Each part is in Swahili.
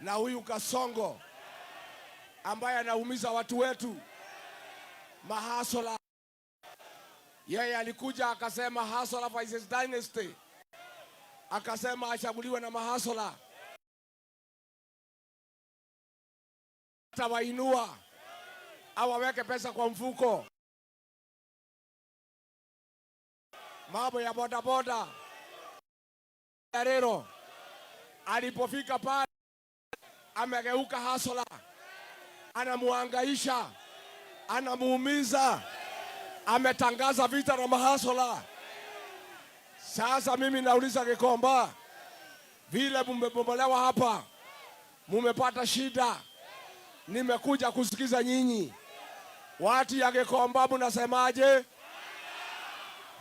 Na huyu Kasongo ambaye anaumiza watu wetu mahustler, yeye alikuja akasema hustler versus dynasty, akasema achaguliwe na mahustler, atawainua awaweke pesa kwa mfuko. Mambo ya bodaboda Yarero alipofika pale amegeuka hustler, anamuhangaisha, anamuumiza, ametangaza vita na mahustler. Sasa mimi nauliza Gikomba, vile mmebomolewa hapa, mumepata shida, nimekuja kusikiza nyinyi watu ya Gikomba, mnasemaje?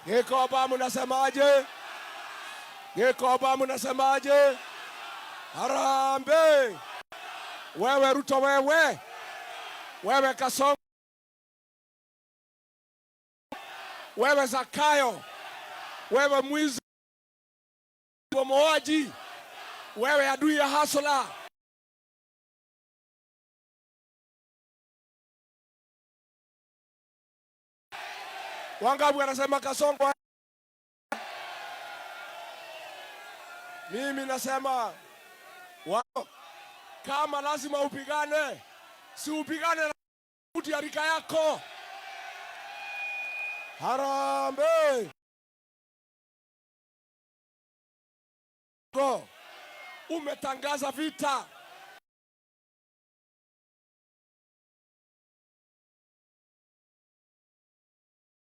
Gikomba mnasemaje? Gikomba mnasemaje? Harambee! Wewe Ruto, wewe wewe Kasongo, wewe Zakayo, wewe mwizi, bomoaji, wewe adui ya hustler. Wangapi wanasema Kasongo? Mimi nasema wao, kama lazima upigane, si upigane na mtu ya rika yako. Harambee! Go. Umetangaza vita.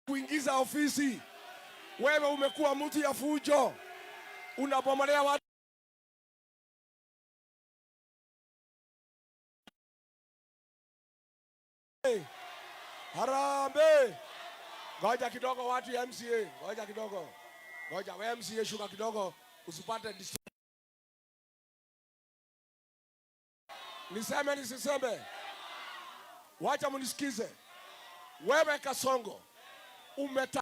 Kuingiza ofisi. Wewe umekuwa mtu ya fujo, unabomolea watu. Harambee! Ngoja kidogo watu ya MCA, ngoja kidogo. Ngoja we MCA shuka kidogo usipate. Niseme nisiseme? Wacha munisikize. Wewe Kasongo umetangaza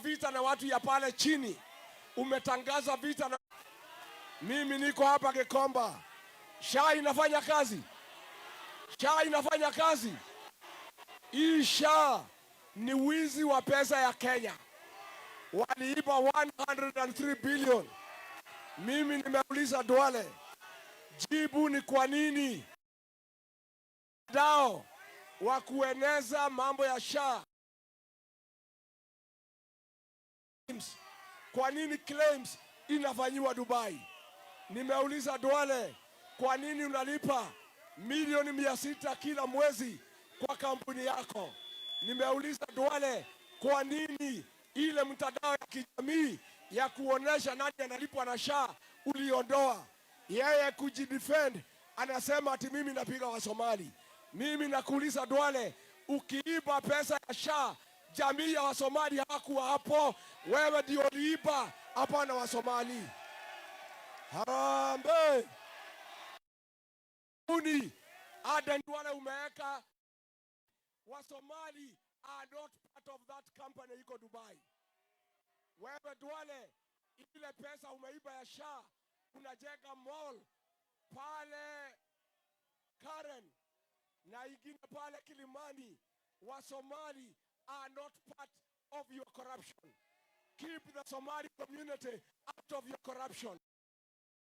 vita na watu ya pale chini, umetangaza vita na mimi. Niko hapa Gikomba, SHA inafanya kazi, SHA inafanya kazi. Hii SHA ni wizi wa pesa ya Kenya, waliiba 103 billion. Mimi nimeuliza Duale, jibu ni kwa nini dao wa kueneza mambo ya SHA, kwa nini claims inafanyiwa Dubai? Nimeuliza Duale, kwa nini unalipa milioni 600 kila mwezi kwa kampuni yako? Nimeuliza Duale, kwa nini ile mtandao ya kijamii ya kuonesha nani analipwa na SHA uliondoa? Yeye kujidefend anasema ati mimi napiga wa Somali. Mimi nakuuliza Duale, ukiiba pesa ya SHA, jamii ya Wasomali hawakuwa hapo, wewe ndio uliiba, hapana Wasomali. Harambee! Aden Duale umeweka Wasomali are not part of that company iko Dubai. Wewe Duale, ile pesa umeiba ya SHA unajenga mall pale Karen na ingine pale Kilimani. Wasomali are not part of your corruption. Keep the Somali community out of your corruption.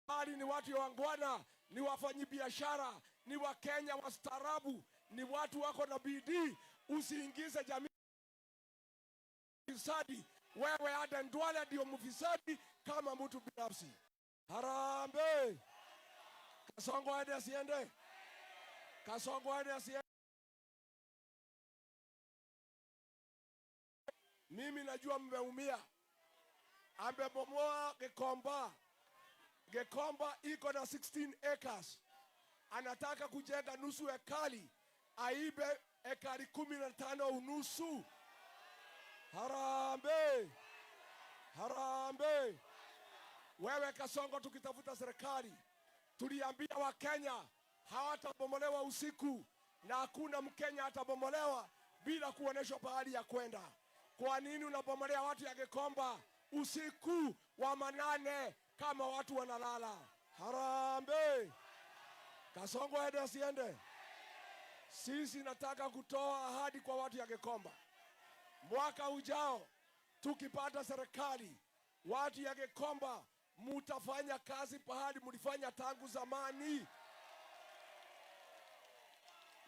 Somali ni watu wangwana, ni wafanyibiashara, ni Wakenya wastaarabu, ni watu wako na bidii. Usiingize jamii fisadi. Wewe Aden Duale ndio mfisadi kama mtu binafsi. Harambee! Kasongo aende asiende? Kasongo aende asiende? Mimi najua mmeumia. Amebomoa Gikomba. Gikomba iko na 16 acres. Anataka kujenga nusu ekali, aibe ekari 15 unusu. Harambee! Harambee! Wewe Kasongo, tukitafuta serikali tuliambia Wakenya hawatabomolewa usiku na hakuna Mkenya atabomolewa bila kuonyeshwa pahali ya kwenda. Kwa nini unabomolea watu ya Gikomba usiku wa manane? kama watu wanalala. Harambee! Kasongo aende asiende? Sisi nataka kutoa ahadi kwa watu ya Gikomba, mwaka ujao tukipata serikali, watu ya Gikomba mutafanya kazi pahali mlifanya tangu zamani.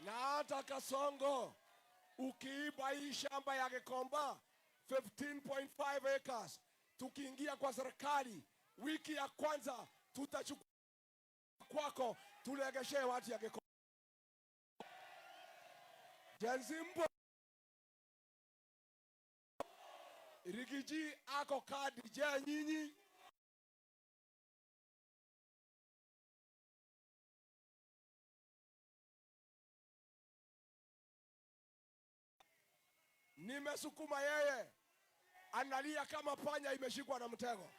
Na hata Kasongo, ukiiba hii shamba ya Gikomba 15.5 acres, tukiingia kwa serikali, wiki ya kwanza tutachukua kwako, tulegeshee watu ya Gikomba. Gen Z mpo? Riggy G ako kadi. Je, nyinyi? Nimesukuma yeye, analia kama panya imeshikwa na mtego.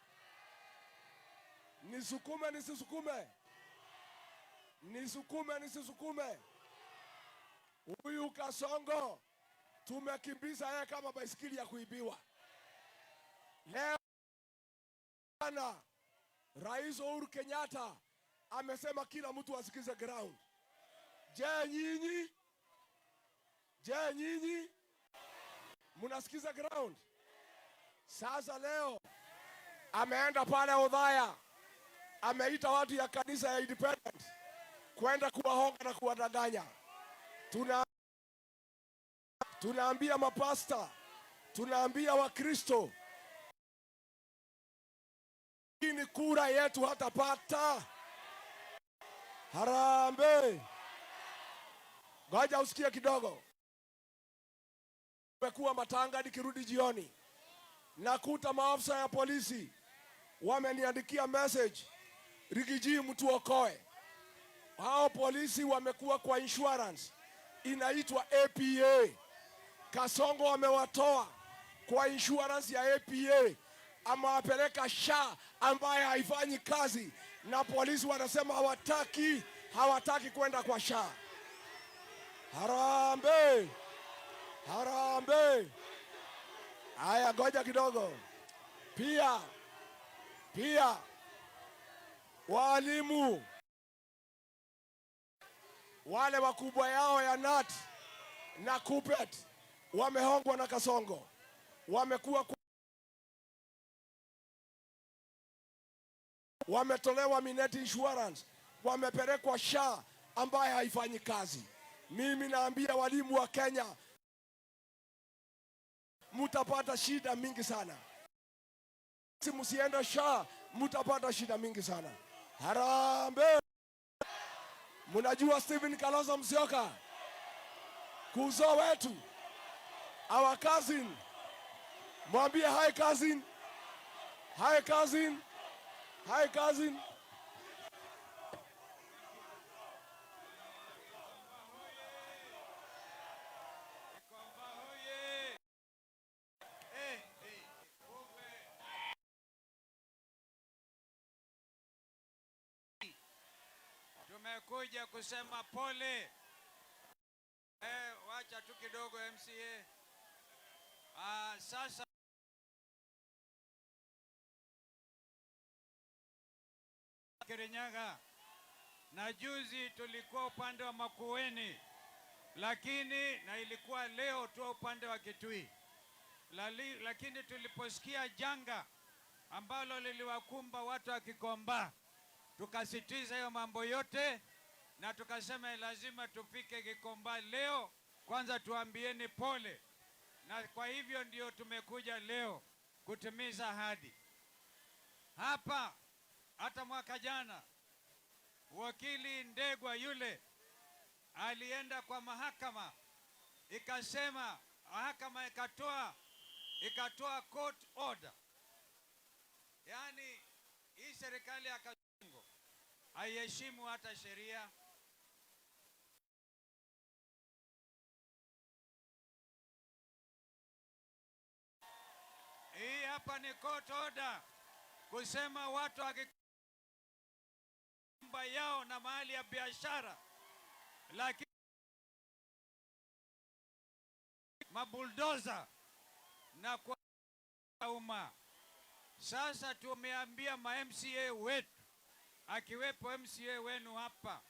Nisukume nisisukume? Nisukume nisisukume? Huyu Kasongo tumekimbiza yeye kama baisikeli ya kuibiwa. Leo bana, Rais Uhuru Kenyatta amesema kila mtu asikize ground. Je, nyinyi? Je, nyinyi mnasikiza ground? Sasa leo ameenda pale Othaya, ameita watu ya kanisa ya Independent kwenda kuwahonga na kuwadanganya. Tunaambia mapasta, tunaambia Wakristo, hii ni kura yetu hatapata. Harambee! Ngoja usikie kidogo. Nimekuwa matanga, nikirudi jioni nakuta maafisa ya polisi wameniandikia message, Riggy G, mtu okoe. Hao polisi wamekuwa kwa insurance inaitwa APA. Kasongo amewatoa kwa insurance ya APA, amewapeleka SHA ambaye haifanyi kazi, na polisi wanasema hawataki kwenda kwa SHA. Harambee! Harambee! Haya, ngoja kidogo. Pia walimu wale wakubwa yao ya KNUT na KUPPET wamehongwa na Kasongo, wamekuwa wametolewa Minet Insurance, wamepelekwa SHA ambaye haifanyi kazi. Mimi naambia walimu wa Kenya, mutapata shida mingi sana. Si msiende SHA, mutapata shida mingi sana. Harambee! Mnajua Stephen Kalonzo Musyoka, kuzo wetu, our cousin. Mwambie hi cousin, hi cousin, hi cousin. Tumekuja kusema pole. Wacha tu kidogo MCA. Sasa Kirinyaga na juzi tulikuwa upande wa Makueni, lakini na ilikuwa leo tu upande wa Kitui. Lakini tuliposikia janga ambalo liliwakumba watu wa Gikomba, tukasitiza hiyo mambo yote na tukasema lazima tufike Gikomba leo, kwanza tuambieni pole. Na kwa hivyo ndio tumekuja leo kutimiza ahadi. Hapa hata mwaka jana wakili Ndegwa yule alienda kwa mahakama, ikasema mahakama ikatoa court order. Yaani hii serikali ya Kasongo haiheshimu hata sheria. Hii hapa ni court order kusema watu wakikumba yao na mahali ya biashara, lakini mabuldoza na kwa umma. Sasa tumeambia ma MCA wetu, akiwepo MCA wenu hapa,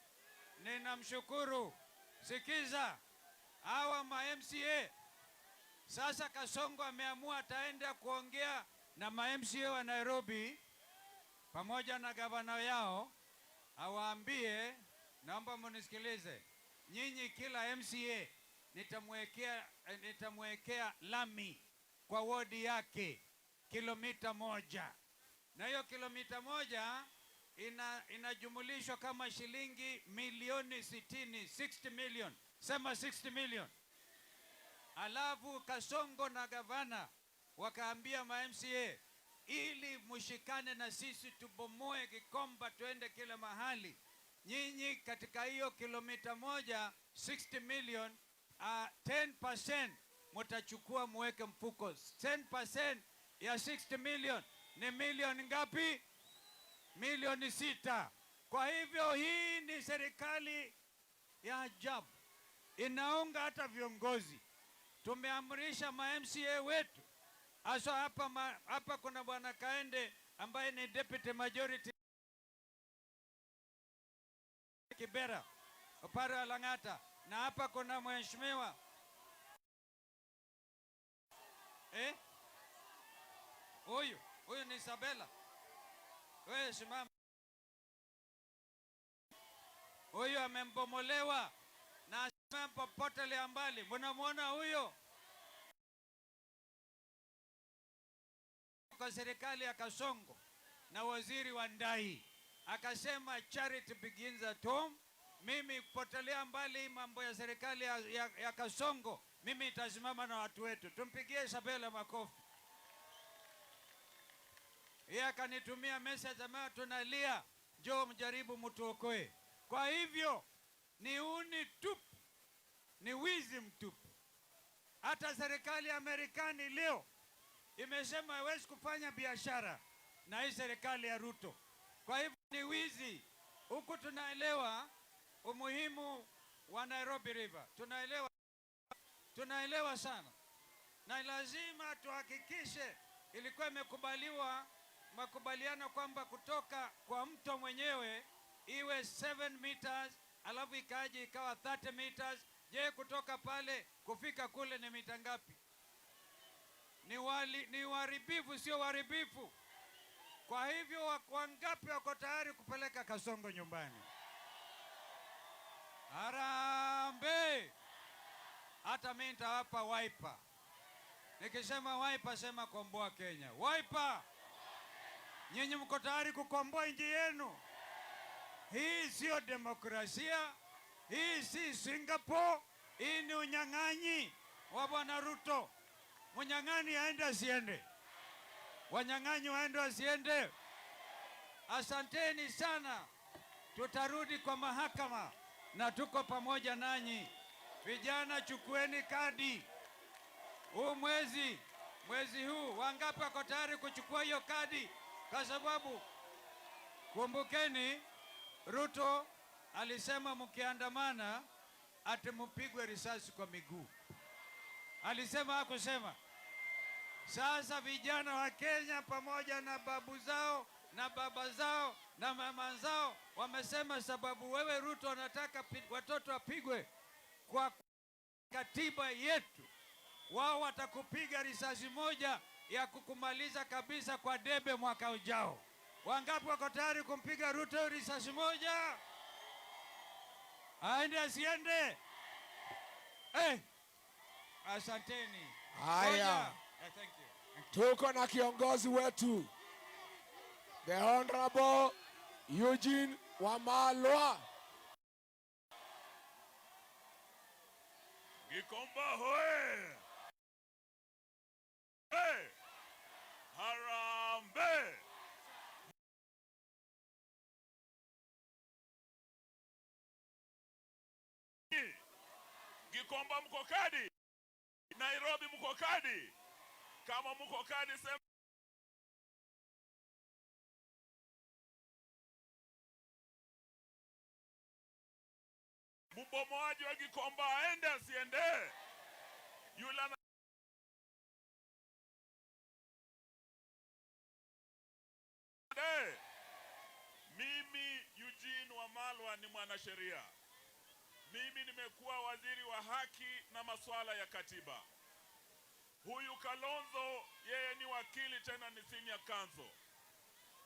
ninamshukuru. Sikiza, hawa ma MCA sasa, Kasongo ameamua ataenda kuongea na ma MCA wa Nairobi pamoja na gavana yao, awaambie, naomba munisikilize nyinyi, kila MCA nitamwekea lami kwa wodi yake kilomita 1, na hiyo kilomita 1 inajumulishwa kama shilingi milioni 60, 60 million, sema 60 million. Alafu Kasongo na gavana wakaambia ma MCA ili mshikane na sisi tubomoe Gikomba tuende kila mahali. Nyinyi katika hiyo kilomita 1 60 million, 10% mtachukua muweke mfuko. 10% ya 60 million ni milioni ngapi? Milioni 6. Kwa hivyo hii ni serikali ya ajabu, inaunga hata viongozi. Tumeamrisha ma MCA wetu hasa hapa, hapa kuna bwana Kaende ambaye ni deputy majority Kibera upande wa Lang'ata, na hapa kuna mheshimiwa, eh, huyu ni Isabella. Wewe simama. Huyu amembomolewa na asimama popote mbali. Mnamwona huyo? Kwa serikali ya Kasongo na waziri wa Ndai akasema charity begins at home. Mimi kupotelea mbali mambo ya serikali ya Kasongo, mimi nitasimama na watu wetu. Tumpigie Isabella makofi. Yeye akanitumia message ambayo tunalia, njoo mjaribu mtuokoe. Kwa hivyo ni uni tupu, ni wizi mtupu. Hata serikali ya Marekani leo imesema haiwezi kufanya biashara na hii serikali ya Ruto. Kwa hivyo ni wizi. Huku tunaelewa umuhimu wa Nairobi River, tunaelewa, tunaelewa sana, na lazima tuhakikishe. Ilikuwa imekubaliwa makubaliano kwamba kutoka kwa mto mwenyewe iwe 7 meters, alafu ikaje ikawa 30 meters. Je, kutoka pale kufika kule ni mita ngapi? Ni uharibifu, sio uharibifu? Kwa hivyo wangapi wako tayari kupeleka Kasongo nyumbani? Harambee! Hata mimi nitawapa Wiper. Nikisema Wiper, sema komboa Kenya. Wiper! Nyinyi mko tayari kukomboa nchi yenu? Hii sio demokrasia, hii si Singapore, hii ni unyang'anyi wa bwana Ruto. Mnyang'anyi aende asiende? Wanyang'anyi waende wasiende? Asanteni sana, tutarudi kwa mahakama na tuko pamoja nanyi. Vijana, chukueni kadi huu mwezi, mwezi huu, wangapi wako tayari kuchukua hiyo kadi? Kwa sababu kumbukeni, Ruto alisema mkiandamana ati mpigwe risasi kwa miguu. Alisema hakusema? Sasa vijana wa Kenya pamoja na babu zao na baba zao na mama zao wamesema, sababu wewe Ruto unataka watoto wapigwe kwa katiba yetu, wao watakupiga risasi moja ya kukumaliza kabisa kwa debe mwaka ujao. Wangapi wako tayari kumpiga Ruto risasi moja? Aende asiende? Eh, asanteni. Haya. Ngoja. Thank you. Thank you. Tuko na kiongozi wetu the Honorable Eugene Wamalwa. Gikomba hoye! Hey! Harambee! Gikomba mko kadi? Nairobi mko kadi? Kama mko kadi sema. Mbomoaji wa Gikomba aende asiende? Yule Wamalwa ni mwanasheria. Mimi nimekuwa waziri wa haki na masuala ya katiba. Huyu Kalonzo yeye ni wakili, tena ni senior counsel.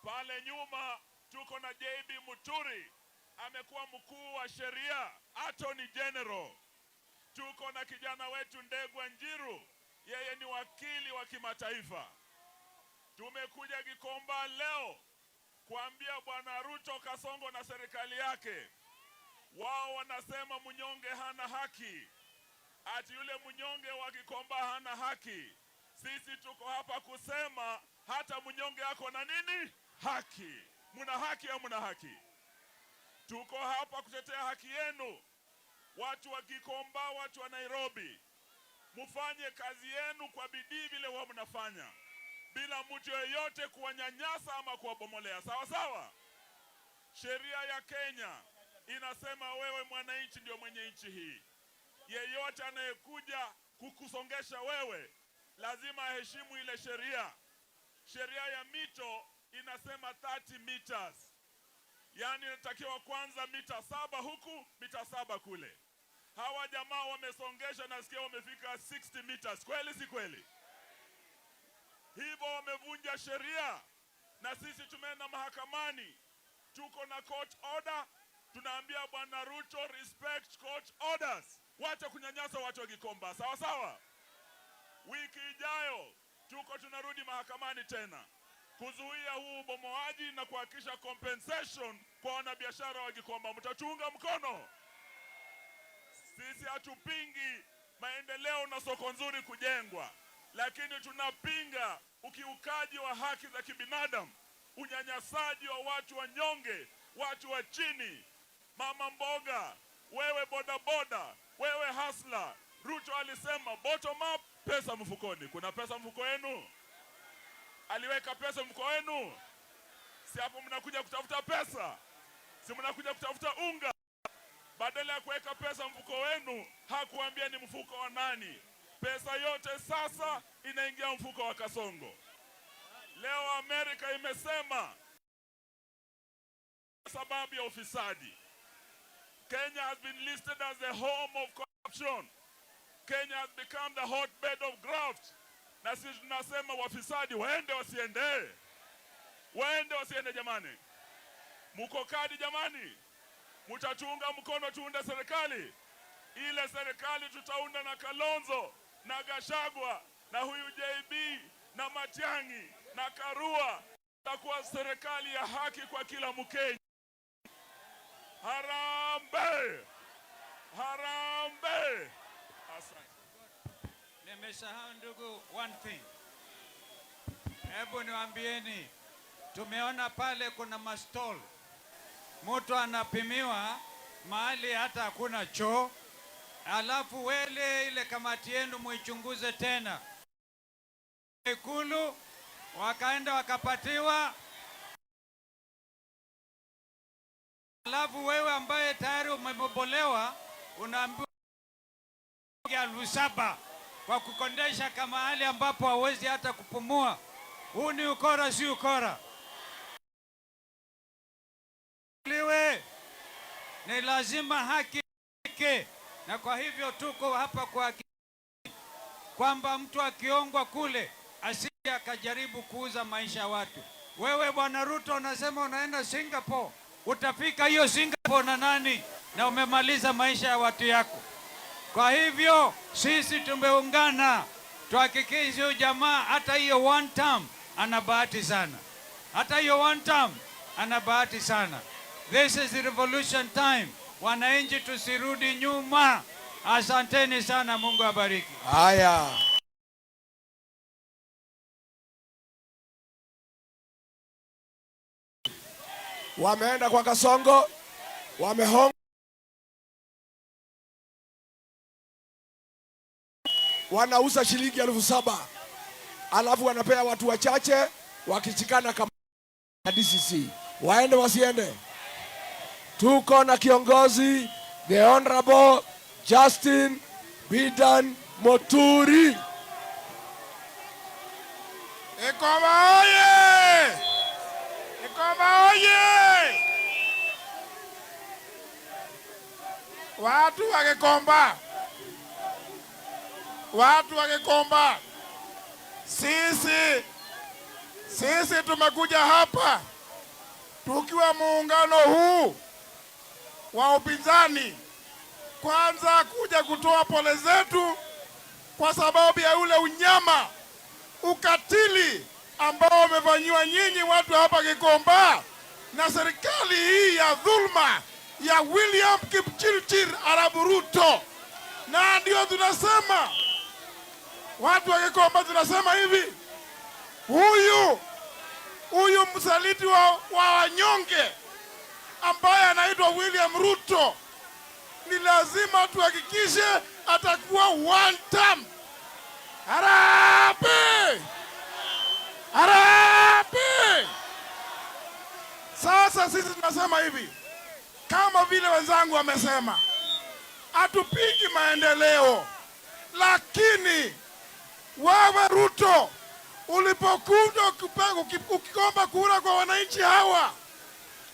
Pale nyuma tuko na JB Muturi, amekuwa mkuu wa sheria, attorney general. Tuko na kijana wetu Ndegwa Njiru, yeye ni wakili wa kimataifa. Tumekuja Gikomba leo kuambia Bwana Ruto, Kasongo na serikali yake, wao wanasema mnyonge hana haki, ati yule mnyonge wa Gikomba hana haki. Sisi tuko hapa kusema hata mnyonge ako na nini? Haki. Muna haki au muna haki? Tuko hapa kutetea haki yenu, watu wa Gikomba, watu wa Nairobi. Mufanye kazi yenu kwa bidii vile huwa mnafanya, bila mtu yeyote kuwanyanyasa ama kuwabomolea. Sawa sawa. Sheria ya Kenya inasema wewe mwananchi ndio mwenye nchi hii. Yeyote anayekuja kukusongesha wewe lazima aheshimu ile sheria. Sheria ya mito inasema 30 meters, yaani inatakiwa kwanza mita 7 huku, mita 7 kule. Hawa jamaa wamesongesha, nasikia wamefika 60 meters. Kweli si kweli? Hivyo wamevunja sheria, na sisi tumeenda mahakamani, tuko na court order. Tunaambia Bwana Ruto, respect court orders, wacha kunyanyasa watu wa Gikomba. Sawa sawa. Wiki ijayo tuko tunarudi mahakamani tena kuzuia huu ubomoaji na kuhakikisha compensation kwa wanabiashara wa Gikomba. Mtatuunga mkono? Sisi hatupingi maendeleo na soko nzuri kujengwa, lakini tunapinga ukiukaji wa haki za kibinadamu, unyanyasaji wa watu wanyonge, watu wa chini, mama mboga, wewe bodaboda, wewe hustler. Ruto alisema bottom up, pesa mfukoni. Kuna pesa mfuko wenu? Aliweka pesa mfuko wenu? Si hapo mnakuja kutafuta pesa? Si mnakuja kutafuta unga? Badala ya kuweka pesa mfuko wenu, hakuambia ni mfuko wa nani. Pesa yote sasa inaingia mfuko wa Kasongo. Leo Amerika imesema sababu ya ufisadi. Kenya has been listed as the home of corruption. Kenya has become the hotbed of graft. Na sisi tunasema wafisadi waende wasiende? Waende wasiende jamani? Muko kadi jamani? Mutatuunga mkono tuunde serikali? Ile serikali tutaunda na Kalonzo na Gachagua na huyu JB na Matiang'i na Karua, itakuwa serikali ya haki kwa kila Mkenya. Harambee! Harambee! Asante. Nimesahau ndugu, one thing. Hebu niwaambieni, tumeona pale kuna mastall, mtu anapimiwa mahali hata hakuna choo, alafu wele ile kamati yenu muichunguze tena. Ikulu wakaenda wakapatiwa, alafu wewe ambaye tayari umebomolewa unaambiwa 7,000 kwa kukondesha kama hali ambapo hauwezi hata kupumua. Huu ni ukora, si ukora? Liwe ni lazima haki yake, na kwa hivyo tuko hapa kwa kwamba mtu akiongwa kule asije akajaribu kuuza maisha ya watu. Wewe Bwana Ruto unasema unaenda Singapore, utafika hiyo Singapore na nani? Na umemaliza maisha ya watu yako. Kwa hivyo sisi tumeungana tuhakikishe huyu jamaa hata hiyo one term ana bahati sana, hata hiyo one term ana bahati sana. This is revolution time. Wananchi tusirudi nyuma. Asanteni sana, Mungu abariki. Haya. Wameenda kwa Kasongo, wamehonga, wanauza shilingi 7,000 alafu wanapea watu wachache wakichikana kama DCC. Waende wasiende? Tuko na kiongozi the Honorable Justin Bidan Moturi. Gikomba oye! Gikomba oye! Watu wa Gikomba, watu wa Gikomba, sisi tumekuja hapa tukiwa muungano huu wa upinzani, kwanza kuja kutoa pole zetu kwa sababu ya ule unyama, ukatili ambao umefanyiwa nyinyi watu hapa Gikomba na serikali hii ya dhulma ya William Kipchirchir Arap Ruto. Na ndio tunasema watu wa Gikomba, tunasema hivi, huyu msaliti wa wanyonge ambaye anaitwa William Ruto ni lazima tuhakikishe atakuwa one term. Harambee! Harambee! Sasa sisi tunasema hivi, kama vile wenzangu wamesema, hatupingi maendeleo, lakini wewe Ruto ulipokuja ukiomba kura kwa wananchi hawa,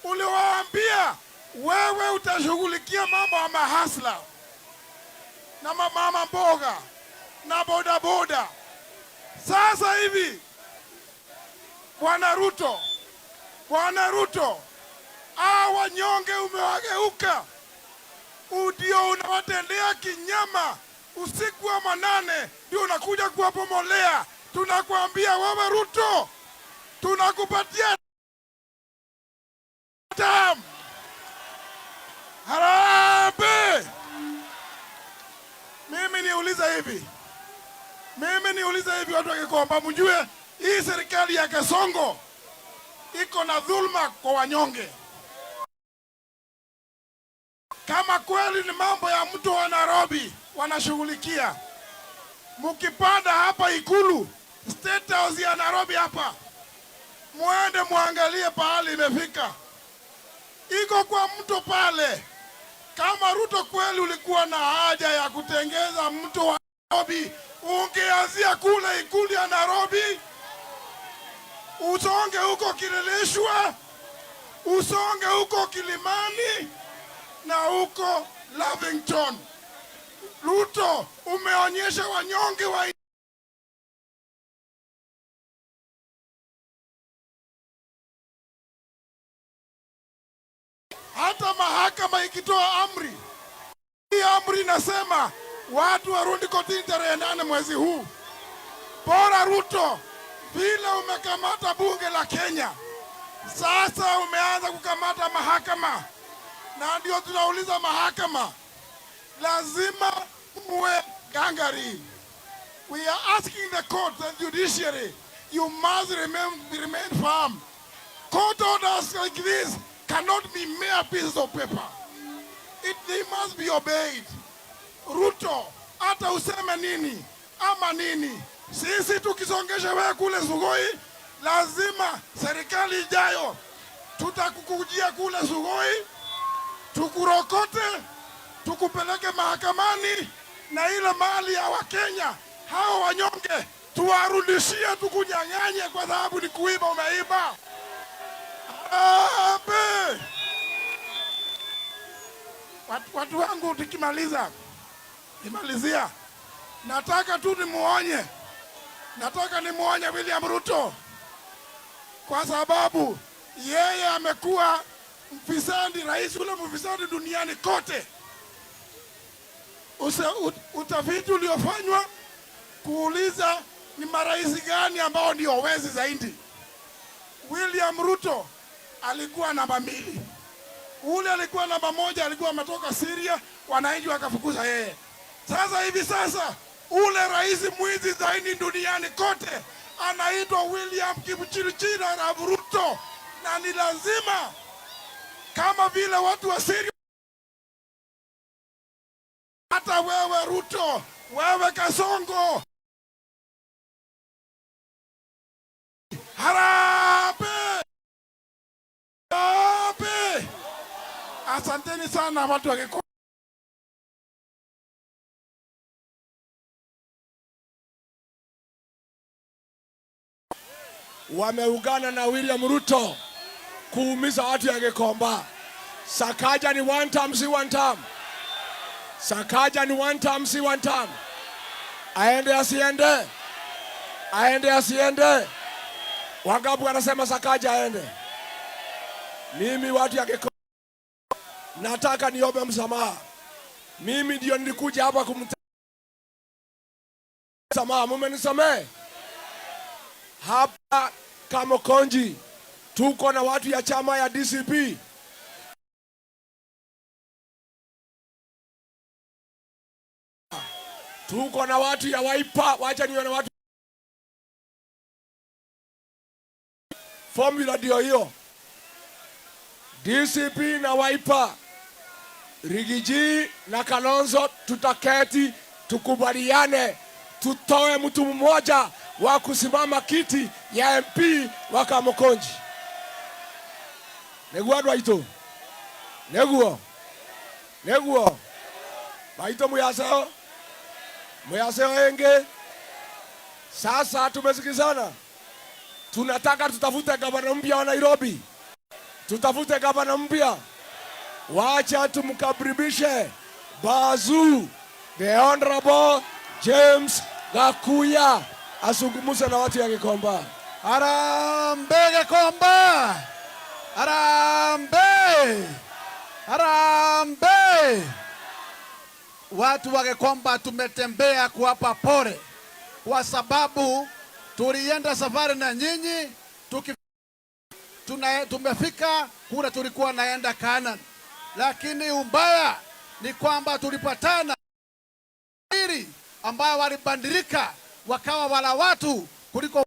uliwaambia wewe utashughulikia mambo ya mahasla na mama mboga na bodaboda. Sasa hivi Bwana Ruto, Bwana Ruto, hawa wanyonge umewageuka, ndio unawatendea kinyama. Usiku wa manane ndio unakuja kuwapomolea. Tunakuambia wewe Ruto, tunakupatia term. Harambee! Mimi niulize hivi, mimi niulize hivi, watu wa Gikomba, mjue hii serikali ya Kasongo iko na dhulma kwa wanyonge. Kama kweli ni mambo ya mtu wa Nairobi wanashughulikia, mkipanda hapa Ikulu, State House ya Nairobi hapa, muende muangalie pahali imefika, iko kwa mto pale. Kama Ruto kweli ulikuwa na haja ya kutengeza mto wa Nairobi, ungeanzia kule Ikulu ya Nairobi, usonge huko Kileleshwa, usonge huko Kilimani na huko Lavington. Ruto, umeonyesha wanyonge wa hata mahakama ikitoa amri, hii amri inasema watu warudi kotini tarehe 8 mwezi huu. Bora Ruto, vile umekamata bunge la Kenya, sasa umeanza kukamata mahakama, na ndio tunauliza mahakama, lazima muwe gangari. We are asking the court and judiciary, you must remain firm. Court orders like this cannot be mere pieces of paper. They must be obeyed. Ruto, hata useme nini ama nini, sisi tukisongesha wewe kule Sugoi, lazima serikali ijayo tutakukujia kule Sugoi, tukurokote, tukupeleke mahakamani, na ile mali ya Wakenya hao wanyonge tuwarudishie, tukunyang'anye, kwa sababu ni kuiba, umeiba. Harambee! Watu wangu, tukimaliza nimalizia, nataka tu nimuonye, nataka nimuonye William Ruto kwa sababu yeye amekuwa mfisadi, rais ule mfisadi duniani kote. Utafiti uliofanywa kuuliza ni marais gani ambao ndio wezi zaidi, William Ruto alikuwa namba 2. Ule alikuwa namba 1, alikuwa ametoka Syria, wananchi wakafukuza yeye. Sasa hivi sasa ule rais mwizi zaidi duniani kote anaitwa William Kipchirchir Arap Ruto, na ni lazima kama vile watu wa Syria, hata wewe Ruto, wewe Kasongo, harambee! Harambee! Asanteni sana watu wa Gikomba. Wameungana na William Ruto kuumiza watu ya Gikomba. Sakaja ni one term, si one term. Sakaja ni one term, si one term? Aende asiende? Aende asiende? Wangapi wanasema Sakaja aende? Mimi watu ya Gikomba nataka niombe msamaha. Mimi ndio nilikuja hapa kumta msamaha, mumenisamehe. Hapa Kamukunji tuko na watu ya chama ya DCP. Tuko na watu ya Wiper, wacha nione watu. Formula ndio hiyo. DCP na Wiper, Riggy G na Kalonzo tutaketi tukubaliane, tutoe mtu mmoja wa kusimama kiti ya MP wa Kamukunji. Neguo andũ aitũ, neguo, neguo maitũ, muyaceo muyaceo enge. Sasa tumesikizana, tunataka tutafute gavana mpya wa Nairobi, tutafute gavana mpya. Wacha tumkaribishe Bazu, the Honorable James Gakuya azungumze na watu ya Gikomba. Harambee Gikomba! Harambee! Harambee! Watu wa Gikomba tumetembea kuwapa pole kwa sababu tulienda safari na nyinyi tumefika kule tulikuwa naenda Canaan, lakini umbaya ni kwamba tulipatana ili ambayo walibadilika wakawa wala watu kuliko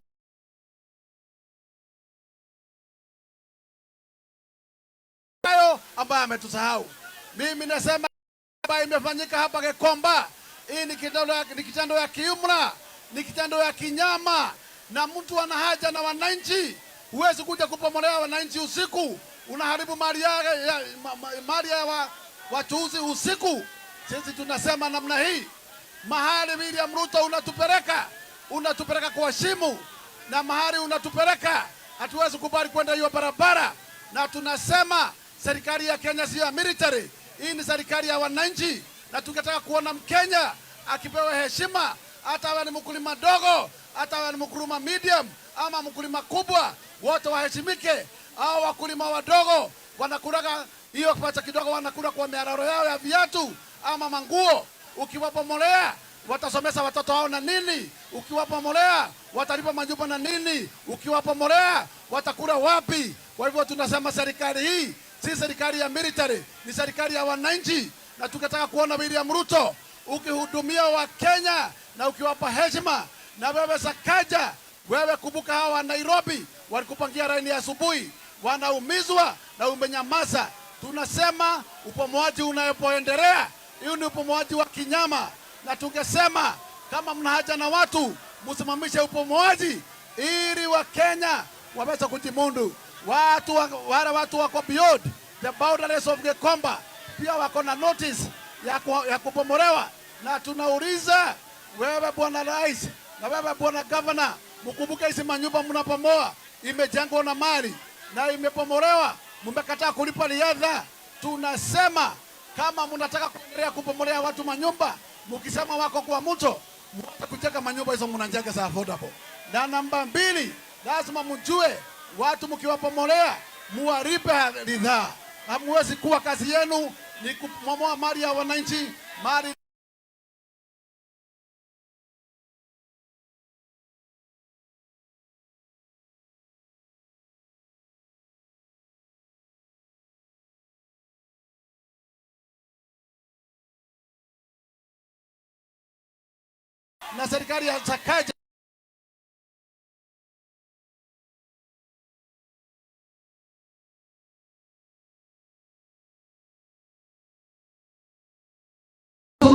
hayo ambayo ametusahau. Mimi nasema ambayo imefanyika hapa Gikomba, hii ni kitendo ya kiimla, ni kitendo ya kinyama, na mtu ana haja na wananchi. Huwezi kuja kupomolea wananchi usiku, unaharibu mali ya wachuuzi usiku. Sisi tunasema namna hii, mahali William Ruto unatupeleka, unatupeleka kwa shimo, na mahali unatupeleka hatuwezi kubali kwenda hiyo barabara. Na tunasema serikali ya Kenya sio ya military, hii ni serikali ya wananchi, na tungetaka kuona Mkenya akipewa heshima, hata awe ni mkulima dogo, hata awe ni mkulima medium ama mkulima kubwa, wote waheshimike. Hao wakulima wadogo wanakulaga hiyo pesa kidogo, wanakula kwa miararo yao ya viatu ama manguo. Ukiwapomolea watasomesha watoto wao na nini? Ukiwapomolea watalipa manyumba na nini? Ukiwapomolea watakula wapi? Kwa hivyo tunasema serikali hii si serikali ya military, ni serikali ya wananchi, na tukataka kuona William Ruto ukihudumia Wakenya na ukiwapa heshima. Na wewe Sakaja, wewe kumbuka hawa wa Nairobi walikupangia laini ya asubuhi, wanaumizwa na umenyamaza. Tunasema upomoaji unapoendelea, hiyo ni upomoaji wa kinyama, na tungesema kama mna haja na watu msimamishe upomoaji ili Wakenya waweze kujimundu. Wale watu wako beyond the boundaries of Gikomba pia wako na notice ya kubomolewa, na tunauliza wewe bwana rais na wewe bwana governor, mkumbuke hizi manyumba mnapomoa imejengwa na mali na imepomolewa, mmekataa kulipa riadha. Tunasema kama mnataka kuendelea kupomolea watu manyumba, mkisema wako kwa mto, mwanze kujenga manyumba hizo mnajenga za affordable. Na namba 2, lazima mjue watu mkiwapomolea muwalipe ridhaa. Hamuwezi kuwa kazi yenu ni kumomoa mali ya wananchi, mali na serikali ya Sakaja.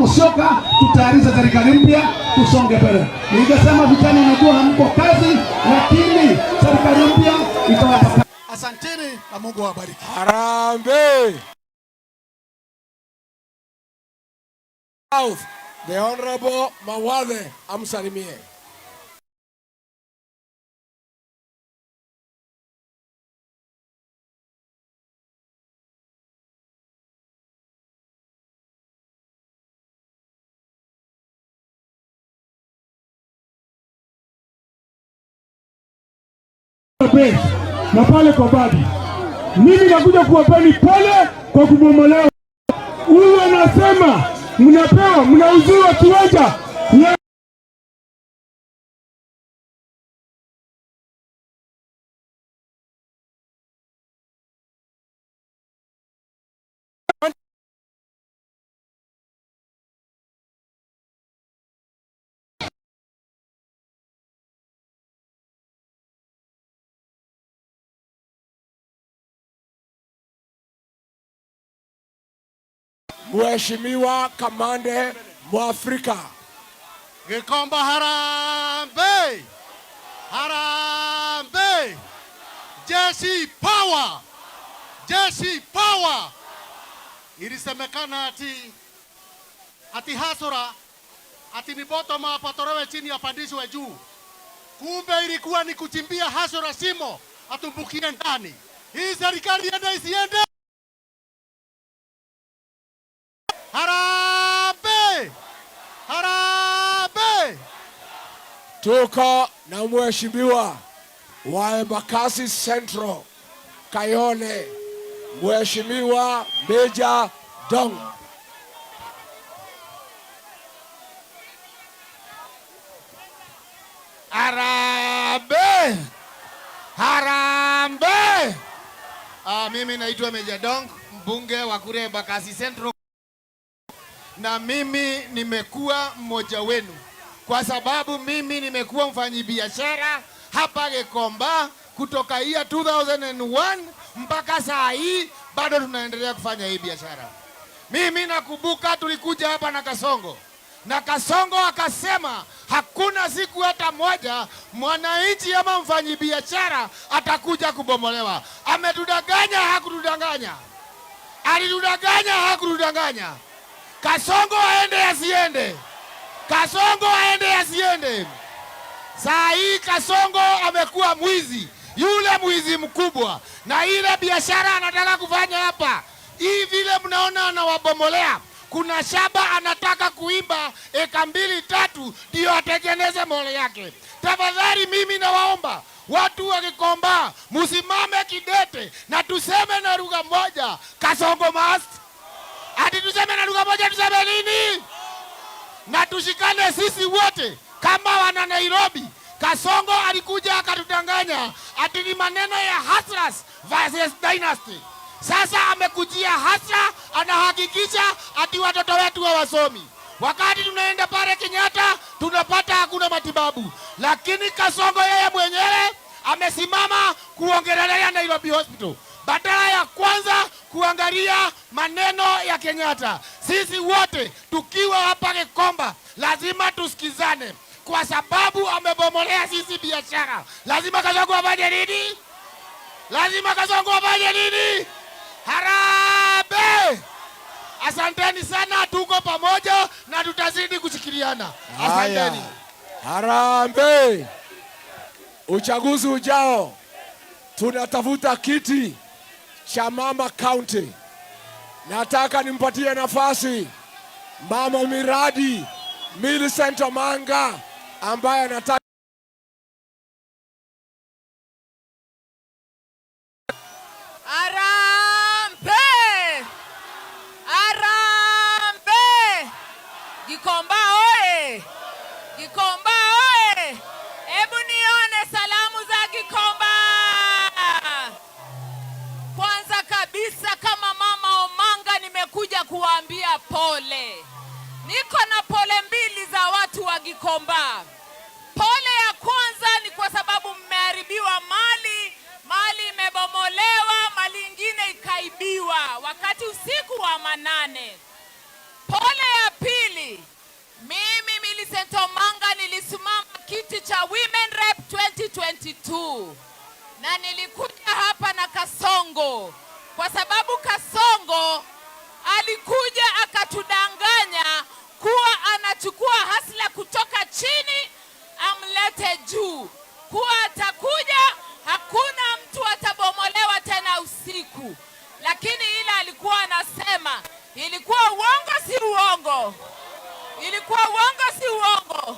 Musyoka, tutayarishe serikali mpya, tusonge mbele. Ningesema vijana, najua hamko kazi, lakini serikali mpya itawapa kazi. Asanteni na Mungu awabariki. Harambee. South, the Honorable Mawathe amsalimie. Base na pale kwa Badi. Mimi nakuja kuwapeni pole kwa kubomolewa. Huyu anasema mnapewa, mnauziwa kiwanja ya Mheshimiwa Kamande Mwafrika. Gikomba harambee! Harambee! Jeshi power! Jeshi power! Ilisemekana ati hustler ati ni bottom up atolewe chini apandishwe juu. Kumbe ilikuwa ni kuchimbia hustler shimo atumbukie ndani. Hii serikali iende isiende? Harambee! Harambee! Tuko na mheshimiwa wa Embakasi Central Kayole, Mheshimiwa Mejja Donk. Harambee! Harambee! Mimi naitwa Mejja Donk, mbunge wa kule Embakasi Central, na mimi nimekuwa mmoja wenu kwa sababu mimi nimekuwa mfanyibiashara hapa Gikomba kutoka year 2001 mpaka saa hii bado tunaendelea kufanya hii biashara. Mimi nakumbuka tulikuja hapa na Kasongo, na Kasongo akasema hakuna siku hata moja mwananchi ama mfanyibiashara atakuja kubomolewa. Ametudanganya, hakutudanganya? Alitudanganya, hakutudanganya? Kasongo aende asiende? Kasongo aende asiende? Saa hii Kasongo amekuwa mwizi, yule mwizi mkubwa, na ile biashara anataka kufanya hapa hii, vile mnaona anawabomolea. Kuna shamba anataka kuimba eka mbili tatu ndio atengeneze mall yake. Tafadhali mimi nawaomba watu wa Gikomba msimame kidete na tuseme na lugha moja, Kasongo must. Ati tuseme na lugha moja, tuseme nini? Na tushikane sisi wote kama wana Nairobi. Kasongo alikuja akatudanganya ati ni maneno ya hustlers versus dynasty. Sasa amekujia hustler, anahakikisha ati watoto wetu hawasomi. Wakati tunaenda pale Kenyatta tunapata hakuna matibabu, lakini Kasongo yeye mwenyewe amesimama kuongelelea Nairobi Hospital badala ya kwanza kuangalia maneno ya Kenyatta. Sisi wote tukiwa hapa Gikomba lazima tusikizane, kwa sababu amebomolea sisi biashara. Lazima Kasongo afanye nini? Lazima Kasongo afanye nini? Harambee! Asanteni sana, tuko pamoja na tutazidi kushikiliana. Asanteni. Harambee! Uchaguzi ujao tunatafuta kiti cha mama county. Nataka nimpatie nafasi mama miradi Millicent Omanga ambaye anataka Harambee! Harambee! Gikomba oye! Gikomba oye! Hebu nione salamu za Gikomba. Kwanza kabisa kama mama Omanga nimekuja kuwaambia pole. Niko na pole mbili za watu wa Gikomba. Pole ya kwanza ni kwa sababu mmeharibiwa mali, mali imebomolewa, mali ingine ikaibiwa wakati usiku wa manane. Pole ya pili, mimi Millicent Omanga nilisimama kiti cha Women Rep 2022 na nilikuja hapa na Kasongo kwa sababu Kasongo alikuja akatudanganya kuwa anachukua hustler kutoka chini amlete juu, kuwa atakuja hakuna mtu atabomolewa tena usiku. Lakini ile alikuwa anasema ilikuwa uongo, si uongo? Ilikuwa uongo, si uongo?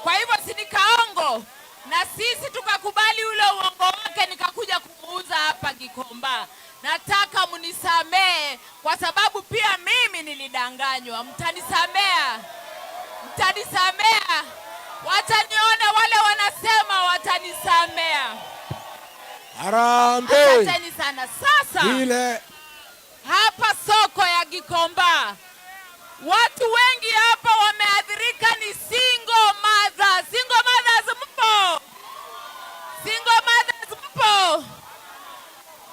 Kwa hivyo si ni kaongo? Na sisi tukakubali ule uongo wake, nikakuja kumuuza hapa Gikomba. Nataka mnisamee kwa sababu pia mimi nilidanganywa. Mtanisamea, mtanisamea. Wataniona wale wanasema watanisamea. Harambee! Asanteni sana. Sasa Ile hapa soko ya Gikomba watu wengi hapa wameathirika ni single mothers. Single mothers mpo? Single mothers mpo?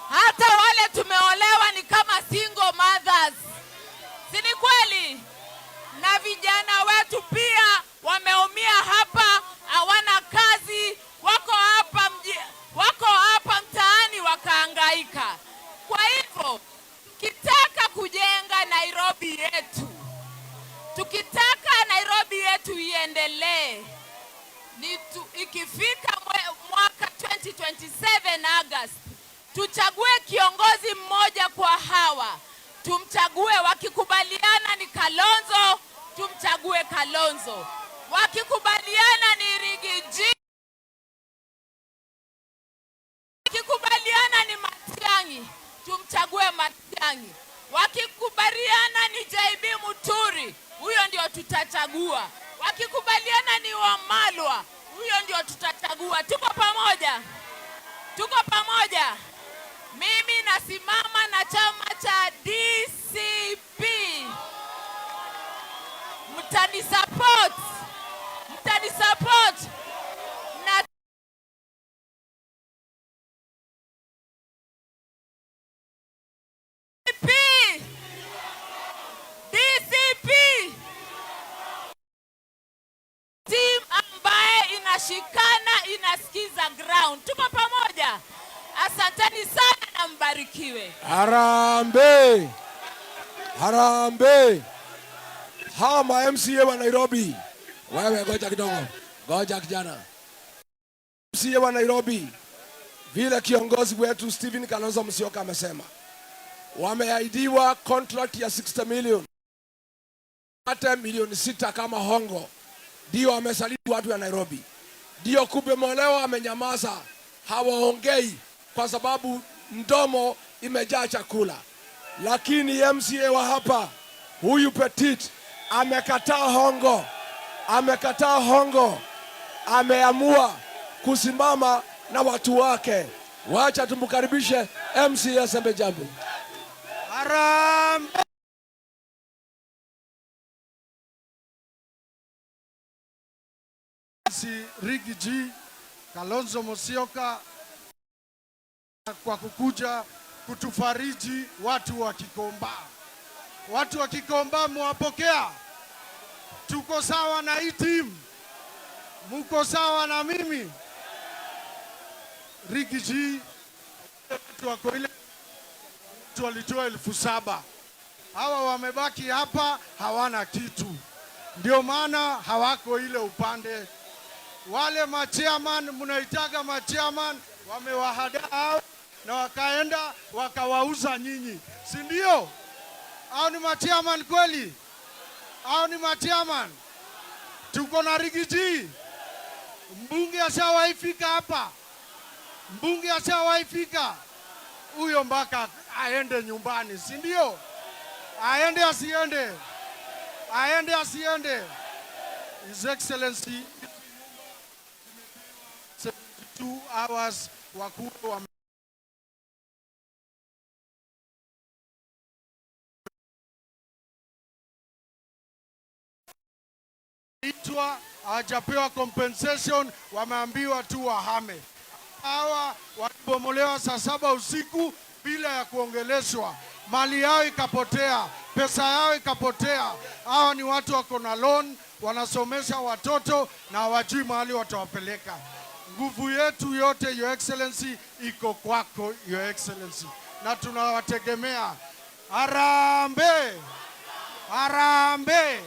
Hata wale tumeolewa ni kama single mothers, si ni kweli? Na vijana wetu pia wameumia hapa, hawana kazi, wako hapa mji, wako hapa mtaani wakahangaika. Kwa hivyo tukitaka kujenga Nairobi yetu, tukitaka Nairobi yetu iendelee, ikifika mwaka 2027 August, tuchague kiongozi mmoja kwa hawa, tumchague. Wakikubaliana ni Kalonzo, tumchague Kalonzo. Wakikubaliana ni Riggy G, wakikubaliana ni Matiang'i, tumchague Matiang'i. Wakikubaliana ni JB Muturi, huyo ndio tutachagua. Wakikubaliana ni Wamalwa, huyo ndio tutachagua. Tuko pamoja? Tuko pamoja? Mimi nasimama na chama cha DCP. Mtanisupport? Mtanisupport? Na DCP, DCP, team ambaye inashikana, inasikiza ground. Tuko pamoja? Asanteni sana na mbarikiwe. Harambee! Harambee! Hawa ma MCA wa Nairobi. Wewe ngoja kidogo. Ngoja kijana. MCA wa Nairobi, vile kiongozi wetu Stephen Kalonzo Musyoka amesema, wameahidiwa contract ya 60 million, hata milioni 6 kama hongo, ndio wamesaliti watu ya Nairobi. Ndio kubomolewa, amenyamaza, hawaongei kwa sababu mdomo imejaa chakula. Lakini MCA wa hapa huyu Petit amekataa hongo, amekataa hongo, ameamua kusimama na watu wake. Wacha tumkaribishe MCA Sembe Jambo. Harambee! Riggy G, Kalonzo Musyoka kwa kukuja kutufariji watu wa Gikomba. Watu wa Gikomba mwapokea? Tuko sawa na hii team? Muko sawa na mimi? Riggy G, watu wako ile watu walitoa 7,000. Hawa wamebaki hapa hawana kitu, ndio maana hawako ile upande. Wale machairman mnaitaga machairman wamewahadaa hao na wakaenda wakawauza nyinyi, si ndio? Au ni machairman kweli? Au ni machairman? Tuko na Riggy G, mbunge ashawahi fika hapa, mbunge ashawahi fika huyo, mpaka aende nyumbani, si ndio? Aende asiende? Aende asiende? His Excellency, 72 hours wakuu wa itwa hawajapewa compensation, wameambiwa tu wahame. Hawa walibomolewa saa 7 usiku bila ya kuongeleshwa, mali yao ikapotea, pesa yao ikapotea. Hawa ni watu wako na loan, wanasomesha watoto na hawajui mahali watawapeleka. Nguvu yetu yote, Your Excellency, iko kwako, Your Excellency, na tunawategemea. Harambee! Harambee!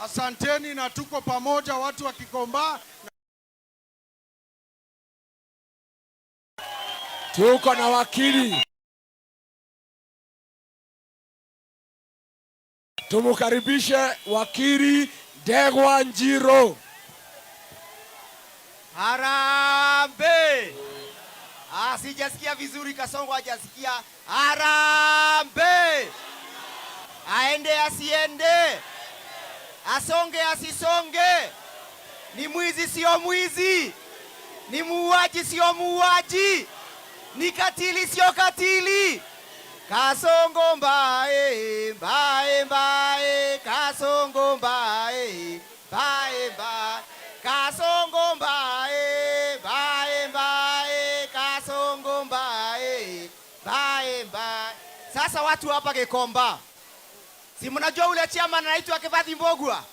Asanteni na tuko pamoja watu wa Gikomba. Tuko na wakili, tumukaribishe wakili Ndegwa Njiru. Harambee! Ah, sijasikia vizuri, Kasongo hajasikia. Harambee! Aende asiende, asonge asisonge, ni mwizi sio mwizi, ni muuaji sio muuaji, ni katili sio katili. Kasongo mbae mbae mbae, Kasongo mbae mbae mbae, Kasongo mbae mbae mbae, Kasongo mbae mbae mbae. Sasa watu hapa Gikomba, si mnajua ule chairman anaitwa Kibathi Mbogwa?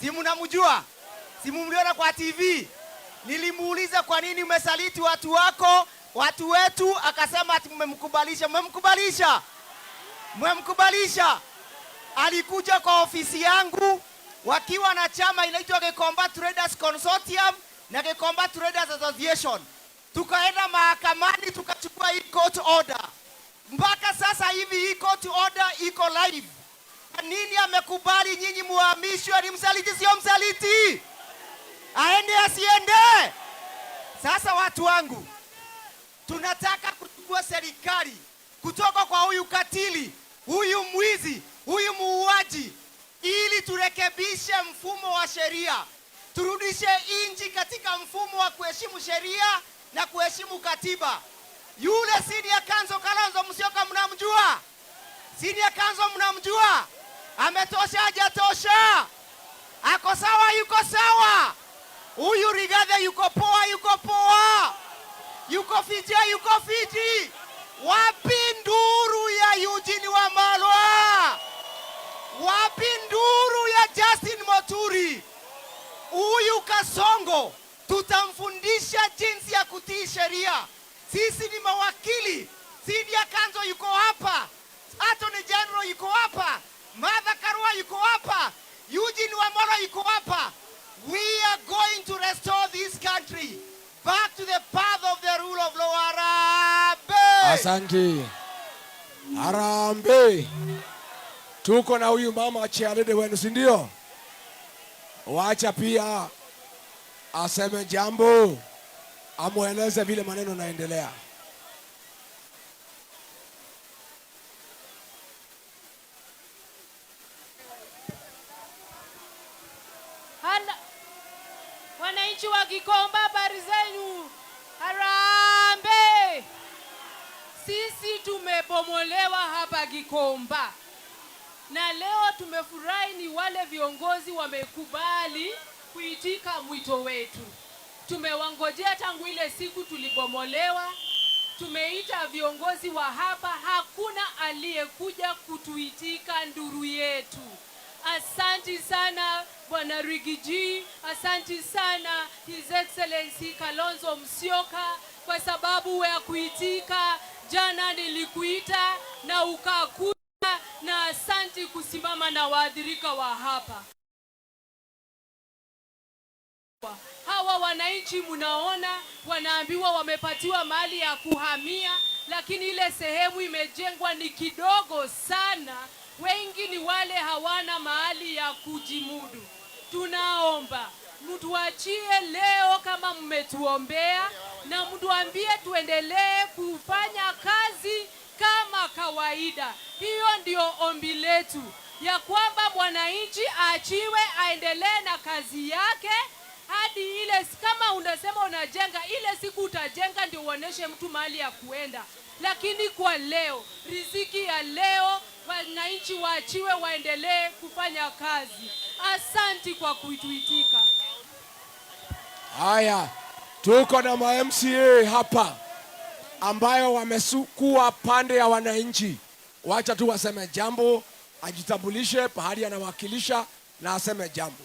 Si mnamjua? Si mliona kwa TV? Nilimuuliza, kwa nini umesaliti watu wako, watu wetu? Akasema ati mmemkubalisha. Mmemkubalisha? Mmemkubalisha? Alikuja kwa ofisi yangu wakiwa na chama inaitwa Gikomba Traders Consortium na Gikomba Traders Association. Tukaenda mahakamani tukachukua hii court order. Mpaka sasa hivi hii court order iko live. Kwa nini amekubali nyinyi muhamishwe? Ni msaliti sio msaliti? Aende asiende? Sasa watu wangu, tunataka kuchukua serikali kutoka kwa huyu katili, huyu mwizi, huyu muuaji, ili turekebishe mfumo wa sheria, turudishe nchi katika mfumo wa kuheshimu sheria na kuheshimu katiba. Yule Senior Counsel Kalonzo Musyoka mnamjua? Senior Counsel mnamjua? Ametosha hajatosha? Ako sawa, yuko sawa? Huyu Rigathi yuko poa, yuko poa? Yuko fiti, yuko fiti? Wapi nduru ya Eugene Wamalwa? Wapi nduru ya Justin Muturi? Huyu Kasongo tutamfundisha jinsi ya kutii sheria. Sisi ni mawakili. Senior Counsel yuko hapa, Attorney General yuko hapa, Martha Karua yuko hapa, Eugene Wamalwa yuko hapa. We are going to restore this country back to the path of the rule of law. Harambee! Asante. Harambee. Tuko na huyu mama chairlady wenu, si ndio? Wacha pia aseme jambo, amweleze vile maneno naendelea. Hala. Wananchi wa Gikomba, habari zenu? Harambee! Sisi tumebomolewa hapa Gikomba, na leo tumefurahi ni wale viongozi wamekubali kuitika mwito wetu. Tumewangojea tangu ile siku tulibomolewa, tumeita viongozi wa hapa, hakuna aliyekuja kutuitika nduru yetu. Asanti sana Bwana Riggy G, asanti sana His Excellency Kalonzo Musyoka kwa sababu ya kuitika. Jana nilikuita na ukakuja, na asanti kusimama na waathirika wa hapa. Hawa wananchi mnaona wanaambiwa wamepatiwa mahali ya kuhamia, lakini ile sehemu imejengwa ni kidogo sana. Wengi ni wale hawana mahali ya kujimudu. Tunaomba mtuachie leo kama mmetuombea, na mtuambie tuendelee kufanya kazi kama kawaida. Hiyo ndio ombi letu, ya kwamba mwananchi aachiwe aendelee na kazi yake hadi ile, kama unasema unajenga, ile siku utajenga ndio uoneshe mtu mahali ya kuenda. Lakini kwa leo, riziki ya leo, wananchi waachiwe waendelee kufanya kazi. Asanti kwa kuituitika. Haya, tuko na ma MCA hapa ambayo wamesukua pande ya wananchi. Wacha tu waseme jambo, ajitambulishe pahali anawakilisha na aseme jambo.